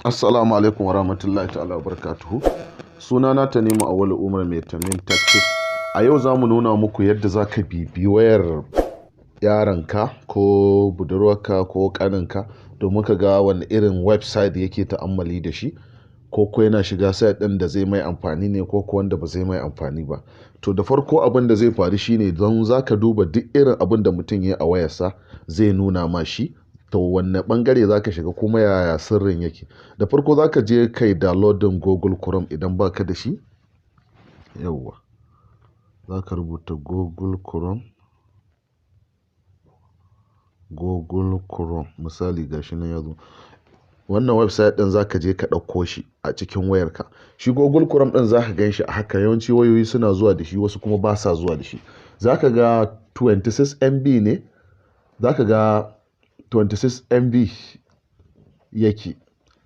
Assalamu alaikum wa rahmatullahi ta'ala wa barakatuhu. Sunana Tanimu Auwalu Umar mai Tamin Tactics. A yau za mu nuna muku yadda za ka bibiyi wayar yaronka ko budurwarka ko ƙaninka domin ka ga wane irin website yake ta'ammali da shi, ko yana shiga site ɗin da zai mai amfani ne ko wanda ba zai mai amfani ba. To, da farko abin da zai faru shine don za ka duba duk irin abin da mutum ya yi a wayarsa, zai nuna ma shi. To, wanne ɓangare za ka shiga kuma yaya sirrin yake? Da farko za ka je kai downloading Google Chrome idan ba ka da shi. Yauwa. Za ka rubuta Google Chrome. Google Chrome misali, gashi nan ya zo. Wannan website ɗin za ka je ka ɗauko shi a cikin wayarka. Shi Google Chrome ɗin za ka gan shi a haka. Yawanci wayoyi suna zuwa da shi, wasu kuma ba sa zuwa da shi. Za ka ga 26 MB ne. Za ka ga 26 MB yake.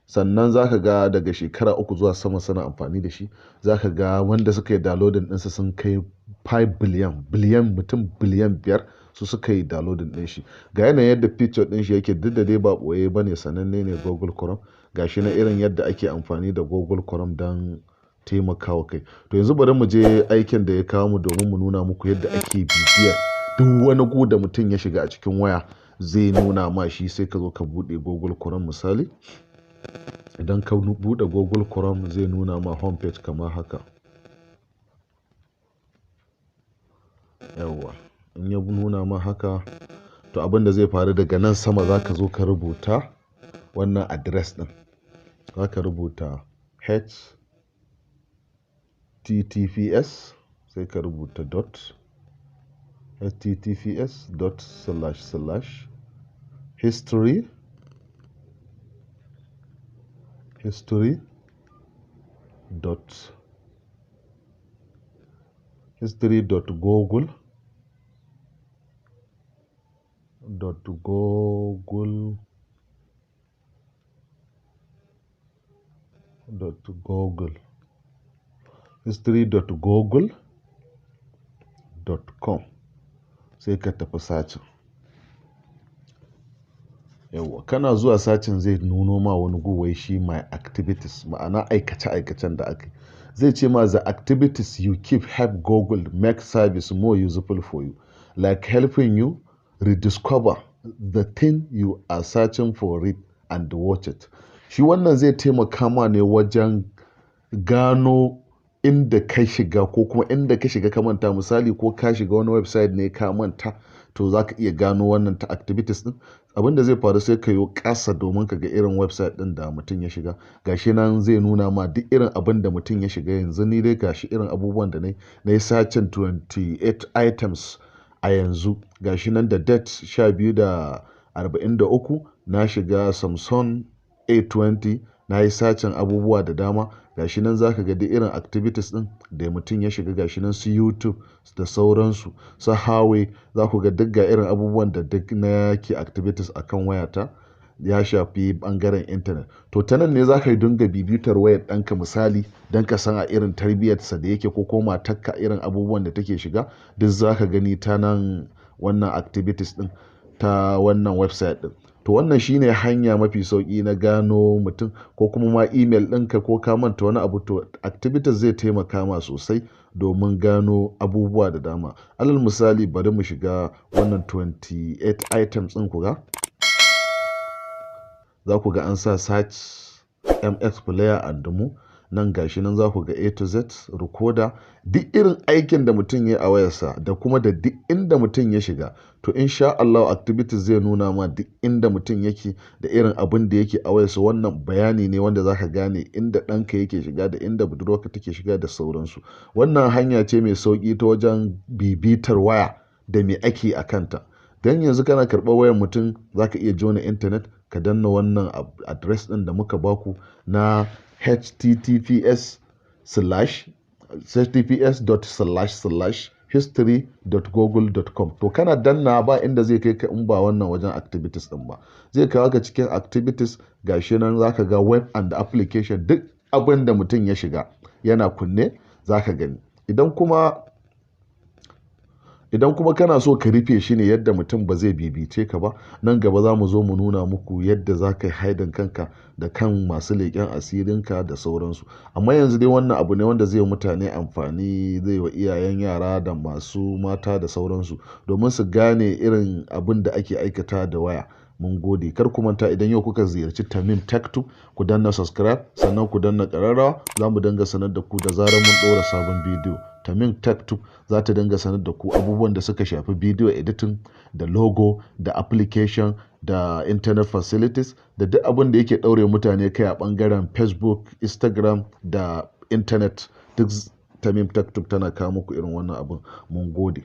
Sannan za ka ga daga shekara 3 zuwa sama suna amfani da shi. Za ka ga wanda suka yi downloading ɗinsa sun kai 5 billion, biliyan mutum biliyan 5 su suka yi downloading ɗin shi. Ga yanayin yadda picture ɗin shi yake, duk da dai ba ɓoye ba ne, sananne ne Google Chrome. Ga shi na irin yadda ake amfani da Google Chrome don taimakawa kai. To, yanzu bari mu je aikin da ya kawo mu domin mu nuna muku yadda ake bibiyar duk wani gu da mutum ya shiga a cikin waya, zai nuna ma shi. Sai ka zo ka buɗe Google Chrome misali. Idan ka buɗe Google Chrome, zai nuna ma home page kamar haka. Yauwa. In ya nuna ma haka, to abin da zai faru, daga nan sama za ka zo ka rubuta wannan address ɗin. Za ka rubuta https, sai ka rubuta dot https dot slash slash history history dot history dot google dot google history.google.com, sai ka tafi searching. Yauwa, kana zuwa searching, zai nuno ma wani gu wai shi "My activities", ma'ana aikace-aikacen da aka yi. Zai ce ma, "The activities you keep help Google make service more useful for you, like helping you rediscover the thing you are searching for, read and watch it." Shi wannan zai taimaka ma ne wajen gano inda ka shiga ko kuma inda ka shiga ka manta. Misali, ko ka shiga wani website ne ka manta, to za ka iya gano wannan ta activities ɗin. Abin da zai faru, sai ka yo ƙasa domin ka ga irin website ɗin da mutum ya shiga. Gashi nan zai nuna ma duk irin abin da mutum ya shiga. Yanzu ni dai gashi irin abubuwan da nayi. Na yi searching 28 items a yanzu. Gashi nan da date 12:43 na shiga Samsung A20, na yi searching abubuwa da dama. Gashi nan za ka ga duk irin activities ɗin da mutum ya shiga. Gashi nan su YouTube da sauransu, su Huawei, za ku ga duk ga irin abubuwan da duk na yake activities a kan wayata ya shafi ɓangaren intanet. To, ta nan ne za ka dinga bibitar wayar ɗanka misali, don ka san a irin tarbiyyarsa da yake, ko matarka irin abubuwan da take shiga, duk za ka gani ta nan wannan activities ɗin ta wannan website ɗin. To, wannan shine hanya mafi sauƙi na gano mutum ko kuma ma email ɗinka ko ka manta wani abu, to activities zai taimaka ma sosai domin gano abubuwa da dama. Alal misali, bari mu shiga wannan 28 items ɗin ku ga. Za ku ga an sa search MX Player and more. Nan gashi nan za ku ga A to Z recorder, duk irin aikin da mutum ya yi a wayarsa da kuma da duk inda mutum ya shiga. To, in sha Allah activities zai nuna ma duk inda mutum yake da irin abin da yake a wayarsa. Wannan bayani ne wanda za ka gane inda ɗanka yake shiga da inda budurwarka take shiga da sauransu. Wannan hanya ce mai sauƙi ta wajen bibitar waya da me ake a kanta. Don yanzu kana karɓar wayar mutum, za ka iya jona intanet, ka danna wannan address ɗin da muka baku na https slash https dot slash slash history.google.com. To, kana danna, ba inda zai kai ka in ba wannan wajen activities ɗin ba. Zai kawo ka cikin activities. Gashi nan za ka ga web and application, duk abin da mutum ya shiga yana kunne za ka gani. Idan kuma Idan kuma kana so ka rufe shi ne yadda mutum ba zai bibice ka ba, nan gaba za mu zo mu nuna muku yadda za ka yi hiding kanka da kan masu leƙen asirinka da sauransu. Amma yanzu dai wannan abu ne wanda zai yi mutane amfani, zai wa iyayen yara da masu mata da sauransu domin su gane irin abin da ake aikata da waya. Mun gode. Kar ku manta, idan yau kuka ziyarci Tamim Tech Tube, ku danna subscribe, sannan ku danna ƙararrawa. Za mu dinga sanar da ku da zarar mun ɗora sabon bidiyo. Tamim Tech Tube za ta dinga sanar da ku abubuwan da suka shafi video editing da logo da application da internet facilities da duk abin da yake ɗaure mutane kai a ɓangaren Facebook, Instagram da internet. Duk Tamim Tech Tube tana kawo muku irin wannan abin. Mun gode.